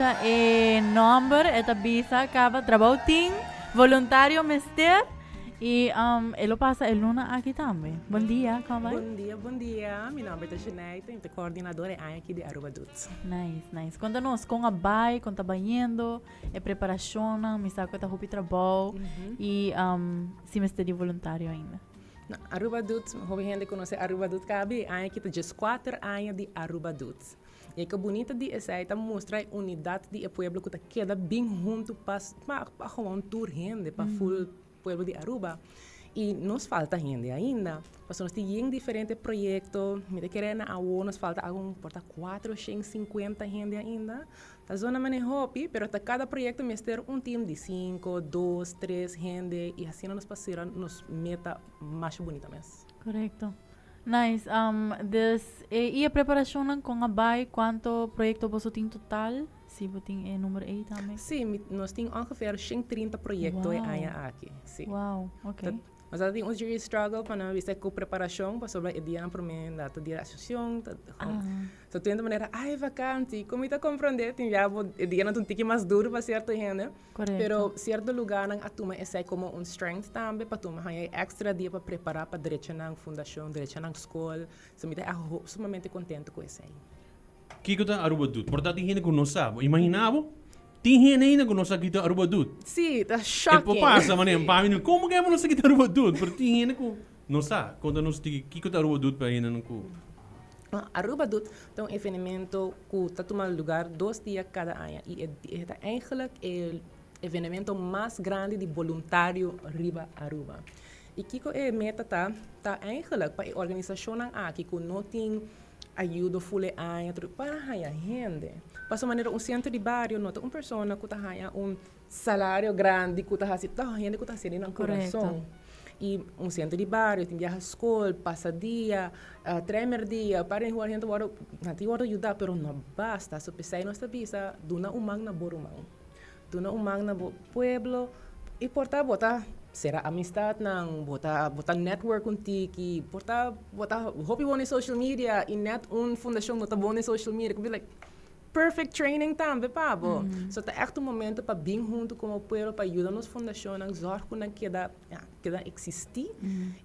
E nomber e ta bisa caba trabou tin voluntario mester y e lo pasa e luna aki tambe. Bon dia, con bai? Bon dia, bon dia. Mi nomber ta Jenaita, mi ta coordinadora e aña aki di Aruba Doet. Nice, nice. Conta nos con a bai, con ta bayendo, e preparacionnan, mi sa cu ta hopi trabou y si mester di voluntario ainda. No, Aruba Doet, hopi hende conoce Aruba Doet cabi, e aña aki ta 14 aña di Aruba Doet. I ke bunita di esei ta mustra e unidat di e pueblo ku ta keda bin huntu pa pa gewoon tur hende, pa ful pueblo di Aruba. I nos falta hende ainda, pasobra nos tin yen diferente proyekto, mi ta kere na awo nos falta algun por ta 450 hende ainda. Ta zona manera hopi, pero ta kada proyekto mester un tim di sinku, dos, tres hende i asina nos por sera nos meta masha bunita mes. Korekto. Nice. Dus e i e preparashonnan kon a bai? Kuanto proyekto boso tin total? Si bo tin e numero ei tambe. Sí, nos tin ongeveer 130 proyekto e aña aki. Sí. Wow, ok. Nos a tin un serious struggle pa nan bisa ku preparashon pasobra e dianan promé ta dia di asosiashon, ta So tin hende manera, ay vakantie, ku mi ta komprondé, tin bia bo e dianan ta un tiki mas duru pa sierto hende. Pero sierto lugarnan a tuma esei komo un strength tambe pa tuma haña e extra dia pa prepará pa drecha nan fundashon, drecha nan skol. So mi ta sumamente kontento ku esei. Kiko ta Aruba Doet? Por ta tin hende ku no sa. Bo imaginá bo? Tin hende ainda ku no sa kiko ta Aruba Doet. Sí, ta shocking. E por pasa manera un pa minuut, komo ke bo no sa kiko ta Aruba Doet? Pero tin hende ku no sa. Konta nos kiko ta Aruba Doet pa hendenan ku. Aruba Doet ta un evenemento cu ta tuma lugar dos dia cada aña y e ta eigenlijk e evenemento mas grandi di boluntario riba Aruba. Y kico e meta ta? Ta eigenlijk pa e organisacionnan aki cu no tin ayudo full e aña pa haya hende. Pasobra manera un centro di bario no ta un persona cu ta haya un salario grandi cu ta haci, ta hende cu ta haci di nan corazon. Y un centro di bario, tin biaha school, pasa dia, tremer dia, par di hende wordo, nan tin wordo yuda, pero no basta. So pesey nos ta bisa, duna un man na bo ruman. Duna un man na bo pueblo y por ta bo ta cera amistadnan, bo ta, bo ta network un tiki, por ta bo ta hopi bon den social media y net un fundacion no ta bon den social media, cu be like, Perfect training tambe pa bo. So ta echt un momento pa bin hunto como pueblo pa yuda nos fundacionnan zorg cu nan keda, ja, keda existi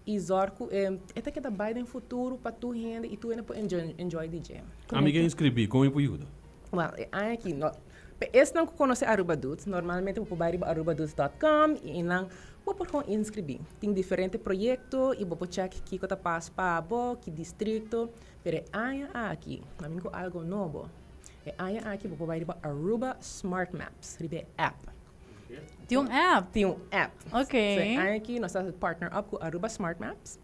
y zorg cu e e ta keda bay den futuro pa tur hende y tur hende por enjoy enjoy di dje. Ami ke inscribi, con mi por yuda? Well, e aña aki no. Pa esnan cu conoce Aruba Doet, normalmente bo por bay riba arubadoet dot com y eynan bo por gewoon inscribi. Tin diferente proyecto y bo por check kico ta pas pa bo, ki districto. Pero e aña aki, nan bin ku algo nobo. E aña aki bo por bai riba Aruba Smart Maps, riba e app. Tin un app? Tin un app. Ok. So e aña aki nos ta partner up ku Aruba Smart Maps.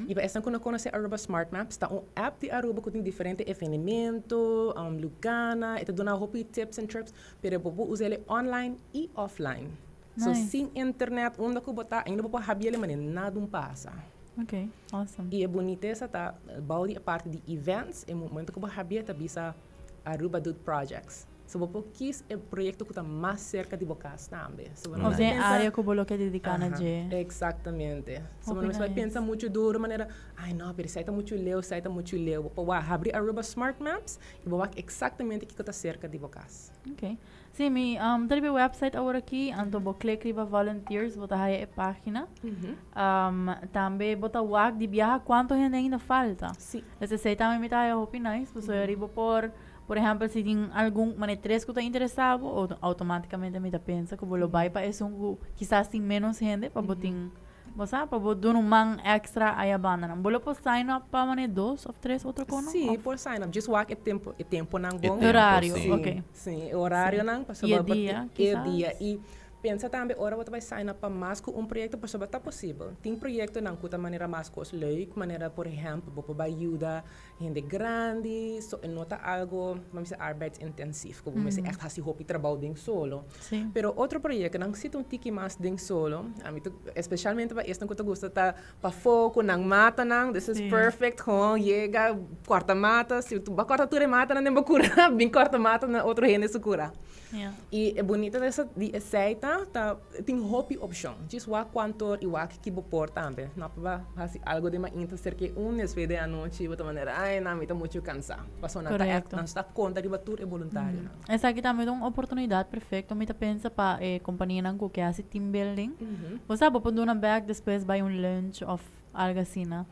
I pa esnan ku no konosé Aruba Smart Maps, ta un app di Aruba ku tin diferente evenemento, lugánan, e ta duna hopi tips and trips, pero bo por usa el online i offline. So sin internet, unda ku bo ta, ainda bo por habi el manera nada un pasa. Ok, awesome. I e bunitesa ta bou di e parti di events, e momento ku bo habié ta bisa Aruba Doet Projects. So bo por kies e proyekto ku ta mas serka di bo kas tambe. So bo no Of den área ku bo lo ke dediká na dje. Eksaktamente. So bo no mester bai pensa muchu duru manera, ai no, pero esei ta muchu leu, esei ta muchu leu. Bo por wak habri Aruba Smart Maps i bo wak eksaktamente kiko ta serka di bo kas. Ok. Sí, mi ta riba e website awor aki, anto bo klik riba volunteers, bo ta haya e pagina. Tambe bo ta wak di biaha cuanto hende ainda falta. Dus esey tambe mi ta haya hopi nice, pasobra riba por, por ehempel, si tin algun, mane tres cu ta interesa bo, automaticamente mi ta pensa cu bo lo bay pa esun cu kisas tin menos hende, pa bo tin Bo sa, pa bo duna un man extra aya bandanan. Bo lo por sign up pa mane dos of tres otro kono? Sí, por sign up. Just wak e tempo, e temponan E bon. tempo, Horario, sí. ok. Sí, e horarionan, I pasobra e bo dia, e kisas. dia. I pensa tambe ora bo ta bai sign up pa mas ku un proyekto, pasobra ta posibel. Tin proyektonan ku ta manera mas kos leuk, manera por ehèmpel bo por bai yuda hende grandi, so e no ta algo, bo mester arbeidsintensief, ku bo mester ègt hasi hopi trabou den solo. Sí. Pero otro proyectonan si ta un tiki mas den solo. Ami ta, especialmente pa esnan cu ta gusta ta pafó cu nan matanan, this is perfect, gewoon yega, corta mata, si bo a corta tur e matanan den bo cura, bin corta mata na otro hende su cura. Ja. Y e bunita di esey ta. ta, ta tin hopi opcion. Djis wak cuanto y wak ki bo por tambe. No pa haci algo den mainta cerca e un despues den anochi bo ta manera ay nan mi ta mucho cansa. Pasobra nan ta echt nan sta conta riba tur e boluntarionan. Esaki tambe ta un oportunidad perfecto mi ta pensa pa e companianan cu ke haci team building. Bo sa bo por duna bek despues bay un lunch of algo asina.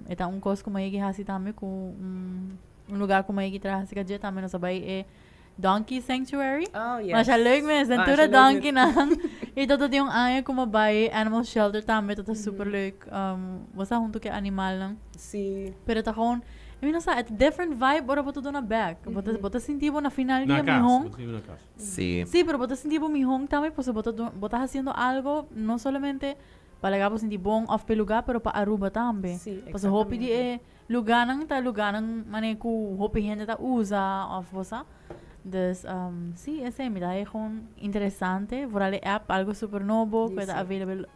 E ta un cos cu mi a yegi haci tambe cu un lugar cu mi a yegi traha cerca dje tambe nos a bay e Donkey Sanctuary. Oh, yes. Masha leuk mes, den Masha tur e leuk mes. donkeynan. I tot tin un aña ku mi bai Animal Shelter tambe, tot ta super leuk. Bo sa huntu ku e animalnan. Sí. Pero ta gewoon, mi no sa, e ta different vibe ora bo ta duna bek. Bo ta, bo ta sinti bo na final Na dia kas, mihon. bo ta sinti bo na kas. Sí. Sí, pero bo ta sinti bo mihon tambe pasobra bo ta du-, bo ta hasiendo algo no solamente pa laga bo sinti bon of pa e lugar, pero pa Aruba tambe. Sí, Pasobra hopi di exactamente. e Lugarnan ta lugarnan mane ku hopi hende ta usa of bo sa. Dus si esei mi ta haña gewoon interesante. Vooral e app algo super nobo ku e ta available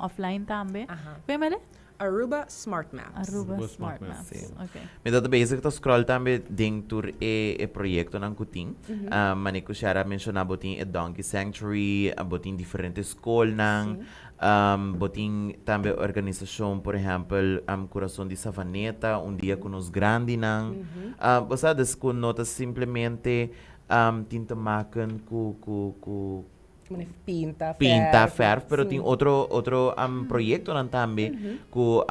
offline tambe. Ku e mele? Aruba Smart Maps. Aruba Smart Maps. Ok. Mi ta bezig ta scroll tambe den tur e e proyectonan ku tin. Mane ku Shara a menshoná bo tin e Donkey Sanctuary, bo tin diferente skolnan. Bo tin tambe organisashon, por ehèmpel, Kurason di Savaneta, Un Dia Ku Nos Grandinan. Bo sa, dus ku no ta simplemente tin te maken ku ku ku Pinta, fèrf. Pinta, fèrf, pero tin otro otro proyektonan tambe ku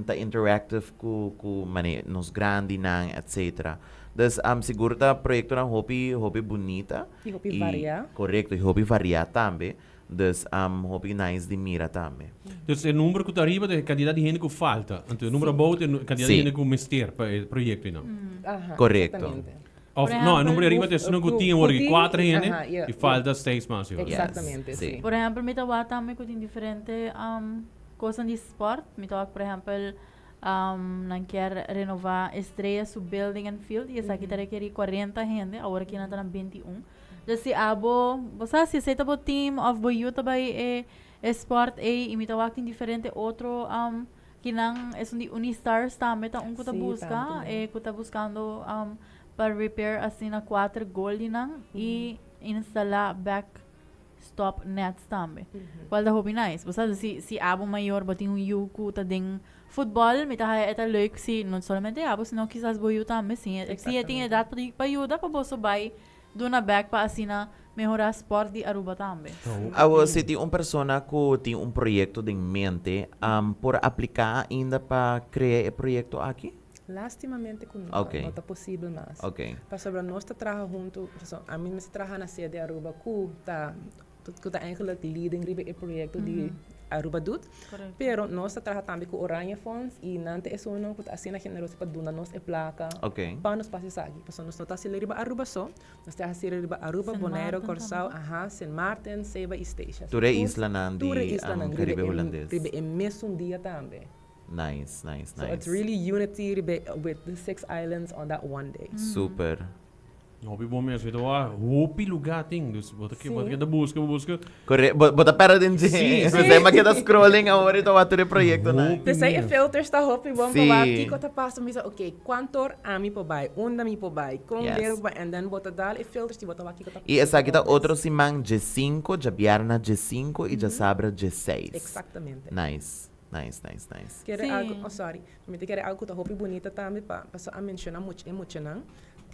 ta interactive ku ku mane nos grandinan, etcetera. Dus sigur ta proyektonan hopi hopi bunita. I hopi variá. Korekto, i hopi variá tambe. Dus hopi nice di mira tambe. Dus e number ku ta ariba ta e kantidat di hende ku falta. Anto e number abou ta e kantidat di hende ku mester pa e proyekto einan. Aha, Korekto. exactamente. Of Por no, e number ehempel, ariba ta esun ku tin awor aki, kuater hende i falta seis mas awor. Exactamente, si. si. Por ehempel, mi ta wak tambe ku tin diferente kosnan di sport. Mi ta wak, por ehempel, nan kier renova Estrella su building and field i esaki ta rekeri 40 hende, awor aki nan ta na 21. Dus si abo, bo sa si esei ta bo team of bo yu ta bai e e sport ei i mi ta wak tin diferente otro um kinan esun di Unistars tambe ta un ku ta Sí, buska tambe. e ku ta buskando um pa repair asina kuater gol di nan i instalá back stop nets tambe. Cual ta hopi nice. Bo sa si si abo mayor bo tin un yu cu ta den futbol mi ta haya e ta leuk si no solamente abo sino kisas bo yu tambe si e si e tin edad pa pa yuda pa boso bay duna bek pa asina mehora sport di Aruba tambe. Awo si tin un persona cu tin un proyecto den mente por aplica ainda pa crea e proyecto aki? Lastimamente cu no, Ok. no ta posibel mas. Ok. Pasobra nos ta traha hunto, paso ami mester traha na sede Aruba cu ta cu ta eigenlijk leading riba e proyecto di Aruba Doet. Correcto. Pero nos ta traha tambe cu Oranje Fonds y nan ta esunnan cu ta asina generoso pa duna nos e placa Ok. pa nos pasa esaki. Pasobra nos no ta haciendo riba Aruba so, nos ta haciendo riba Aruba, Sint Bonaire, Maarten Corsou, tambe. aha, Sint Maarten, Saba y Statia. Tur e islanan Tur e di islanan riba Caribe e Hulandes. riba e mesun dia tambe. Nice, nice, So it's nice. really unity riba with the six islands on that one day. Super. Hopi bon mes, weet wa, hopi lugar tin, dus bo ta ke, bo ta keda buska, bo buska. Corre, bo, bo ta pera den dje. Sí, sí. Bo ta keda scrolling awor y ta wak tur e proyectonan. Hopi P'esei e mes. filters ta hopi bon pa Sí. wak kiko ta pasa. Mi bisa, ok, kuantor ami por bai, unda mi por bai, kon Yes. leu bai, and then bo ta dal e filters y bo ta wak kiko ta Y esaki ta otro siman dje sinku, djabièrnè dje sinku y djasabra dje seis. Exactamente. Nice. Nice, nice, nice. Kere Sí. algo, oh sorry, mi ta kere algo ku ta hopi bunita tambe pa paso a menciona much e muchanan.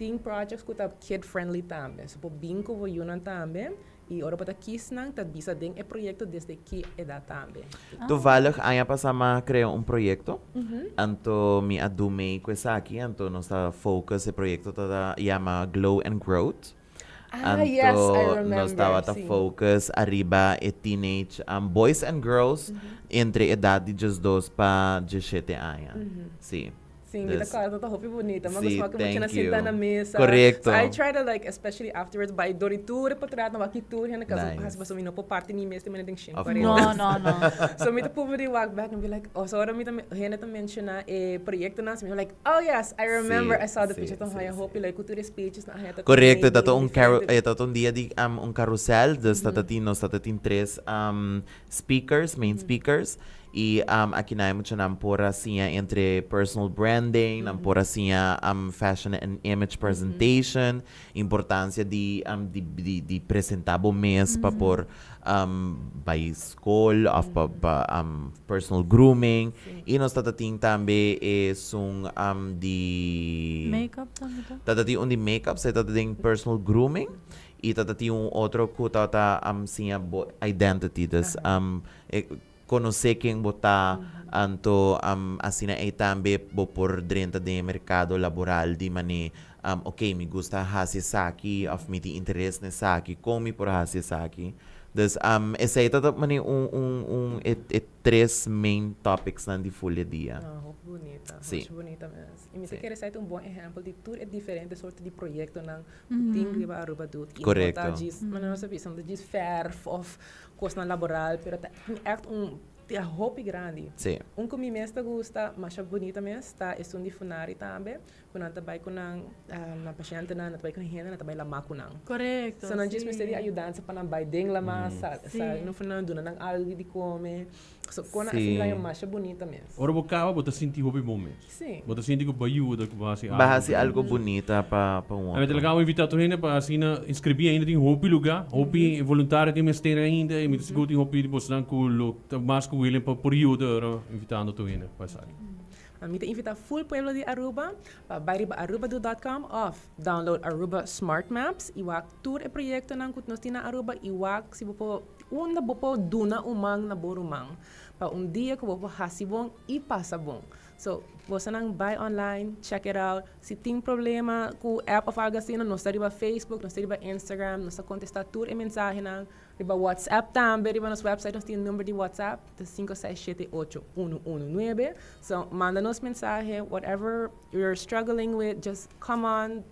Tin projects ku ta kid friendly tambe. So por bin ku bo yunan tambe y ora bo ta kies nan ta bisa den e proyecto desde ki edad tambe. Toevallig aña pasa m'a crea un proyecto, anto mi a do mee cu esaki, anto nos ta focus, e proyecto ta yama Glow and Growth. Ah, yes, I Anto remember. nos tabata sí. focus ariba e teenage boys and girls entre edad di diesdos pa diesshete aña. Sí. Sí, mi ta Dus- corda, ta hopi bunita. Ma Sí, gusta que mucha na thank you. sinta na mesa. Correcto. So I try to like, especially afterwards, bai dori tur pa trás, no aki tur hende caso, Nice. hasi paso mi no por parti mi mes, mi tin shin Of cuarenta. course. No, no, no. So mi ta purba di walk back and be like, oh, so ora mi ta hende ta menciona e proyectonan, so mi like, oh yes, I remember, Sí, I saw the sí, picture. Entonces, sí, haya sí. hopi like ku tur e speeches nan haya ta Correcto, comedy, tata un carro, diferente. eh, tata un dia di um, un carrusel, dus tata tin, nos tata tin tres um, speakers, main speakers, Y aki nan muchanan por a siña entre personal branding, nan por a siña fashion and image presentation, importancia di presenta bo mes pa por bay school of pa personal grooming. Y nos tata tin tambe esun di Makeup tambe ta? Tata tin un di makeup, esey tata den personal grooming. Y tata tin un otro cu tata siña bo identity. Dus conoce ken bo ta, anto asina ey tambe bo por drenta den e mercado laboral di mane, ok, mi gusta haci esaki of mi tin interes na esaki, con mi por haci esaki? Dus esey ta mane un e tres main topics nan di full e dia. Ah, hopi bunita. Si. Hopi bunita mes. Y mi ta kere esey ta un bon ehempel di tur e diferente soorten di proyectonan cu tin riba Aruba Doet. Y no ta djis, manera nos a bisa, no ta djis verf of cosnan laboral, pero ta echt un ta hopi grandi. Un cu mi mes ta gusta, masha bunita mes, ta esun di Funari tambe, cu nan ta bay cu nan pacientenan, nan ta bay cu hende, nan ta bay lama cu nan. So nan djis mester di ayudansa pa nan bay den lama, sali nan for nan, duna nan algo di come. So con nan asina laña masha bunita mes. Ora bo caba bo ta sinti hopi bon mes. Bo ta sinti cu bo a yuda, cu bo a haci algo. Bo a haci algo bunita pa un otro. Mi ta laga bo invita tur hende pa asina inscribi ainda tin hopi luga, hopi voluntario tin mester ainda y mi ta sigur tin hopi di bosnan cu lo ta mas cu willing pa por yuda ora invitando tur hende pa esaki. Mi ta invita full pueblo di Aruba pa bay riba arubadoet.com of download Aruba Smart Maps y wak tur e proyectonan cu nos tin na Aruba y wak si bo por unda bo por duna un man na bo ruman pa un dia cu bo por haci bon y pasa bon. So, bosonan bay online, check it out. Si tin problema cu app of algo asina, nos ta riba Facebook, nos ta riba Instagram, nos ta contesta tur e mensahenan. Riba WhatsApp tambe, riba nos website nos tin number di WhatsApp, ta 5678119. So, manda nos mensahe, whatever you're struggling with, just come on.